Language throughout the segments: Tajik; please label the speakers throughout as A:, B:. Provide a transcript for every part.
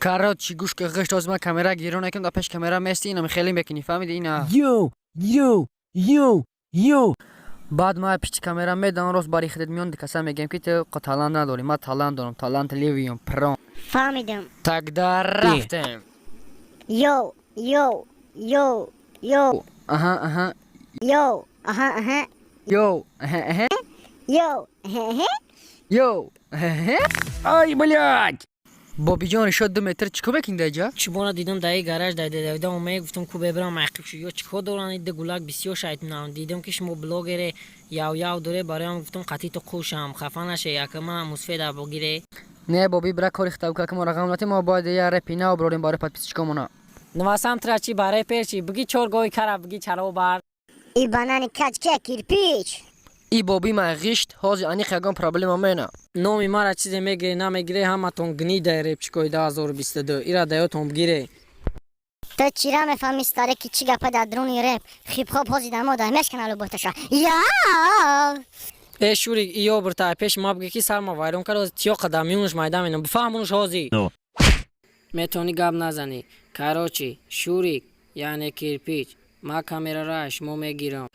A: Короче, гӯш ки ғишт, ҳозир ман камера гирон накунам, дар пеш камера мести, инам хеле мекунӣ, фаҳмиди ина?
B: Yo, yo, yo, yo.
A: Баъд ман пишти камера медам, рост бари худат миён, каса мегӯям, ки ту талант надорӣ. Ман талант дорам, талантливый ам, про.
C: Фаҳмидам.
A: Тогда рафтем.
C: Yo, yo, yo, yo.
A: Аҳа.
C: Yo, аҳа.
A: Yo, аҳа.
C: Yo, аҳа.
A: Yo, аҳа.
B: Ай, блядь!
A: Бобиҷон, решод 2 метр чӣ кор мекунӣ даҷа?
D: Чубона дидам, даи гараж дай давида омае, гуфтам, ку бебирам айқиб шу, ё чӣ кор доранд ида гулак. Бисёр шайтонам дидам, ки шумо блогере яв-яв доре, бароям гуфтам, қатито қушам, хафа наше, яка манам мусфеда богире.
A: Не, боби, бира кори хитаб ка, ки мо рақам натем. Мо бояд я репи нав бирорем барои подписчик омона.
D: Нувасам тра чи ба репер чи буги, чор гои кара буги, чаро бар.
C: И банани каҷ ке, кирпич?
A: И боби ман ғишт ҳозир аниқ ягон проблема мена.
D: Номи мара чизе мегире, намегире, ҳаматон гнидаи репчик ои 2022, ира даётон бигире.
C: Ту чира мефаҳмӣ, старе, ки чӣ гапа дар дуруни реп хип-хоп ҳозир дар мо дар мешкана луботаша я.
D: Э, шурик, иё бирта пеш ма буги, ки сарма вайрон кард, тиё қадам миюнш майда менам, бифаҳмунш ҳозир. Метавонӣ гап назанӣ. Короче, шурик, яъне кирпич, ма камерара шумо мегирам.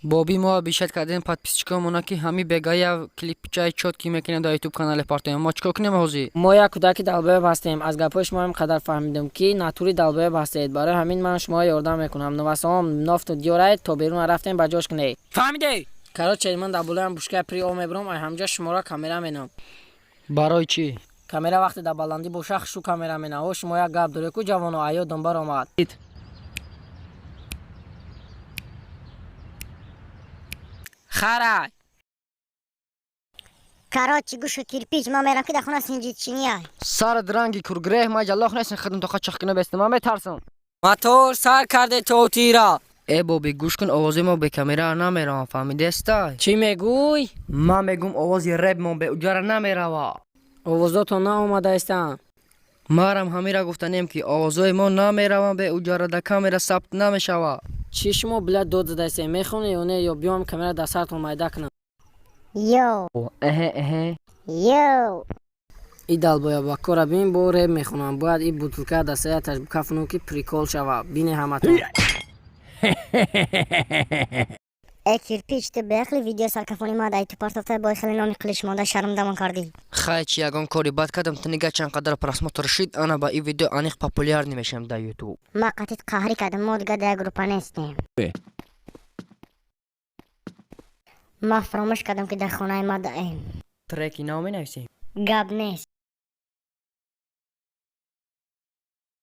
A: Боби, мо обещать кардем подписчик омона, ки ҳами бегая клипчаи чёткий мекунем, дар ютуб канале партоем. Мо чӣ кор кунем ҳозир?
D: Мо як кӯдаки долбоёб ҳастем. Аз гапҳои шумо ин қадар фаҳмидам, ки натури долбоёб ҳастед. Барои ҳамин ман шуморо ёрдам мекунам. Нувасоам нофту диёред, то берун рафтем, ба ҷош кунед, фаҳмидед? Короче, ман дар болоям бушкаи при о мебурам, ай ҳамҷа шуморо камера менам.
A: Барои чӣ?
D: Камера вақте дар баландӣ боша, хушу камера менам. О, шумо як гап доред ку, ҷавоно, аёдам баромад. Харай.
C: Короче, гӯшу кирпич, ман мерам, ки дар хона синҷидчиния.
A: Сарат ранги кургреҳ, ман ҷаллох нестем, худам тоқа чах кина бестам, ман метарсам.
D: Мотор сар карде тотира.
A: Э, боби, гӯш кун, овози мо бе камера намеравам, фаҳмидестай?
D: Чӣ мегӯй?
A: Ман мегӯм, овози репмон бе уҷара намерава.
D: Овозотон наомадаистанд.
A: Марам ҳамира гуфтанем, ки овозҳои мо намераванд бе уҷара, дар камера сабт намешава.
D: Чӣ шумо, блядь, дод задаистед? Мехонед ё не, ё биём камера дар сартон майда кунам?
C: Yo.
A: Эҳе.
C: Yo.
D: И долбоёб ба кора бин, бо реп мехонам. Бояд и бутылка дар саяташ бикафонам, ки прикол шава, бине ҳаматон.
C: Э, кирпич, ту беақли, видео саркафони ма дар ютуб партофта, бо хеле номи қилиш монда шармдамон кардӣ.
A: Хай, чи ягон кори бад кардам? Ту нига, чанд қадар просмотр шид. Ана ба и видео аниқ популярный мешавам дар ютуб.
C: Ма қатит қаҳрӣ кардам, мо дига дар як группа нестем. Ма фаромӯш кардам, ки дар хонаи ма даем.
A: Треки нав менависем.
C: Гап нест.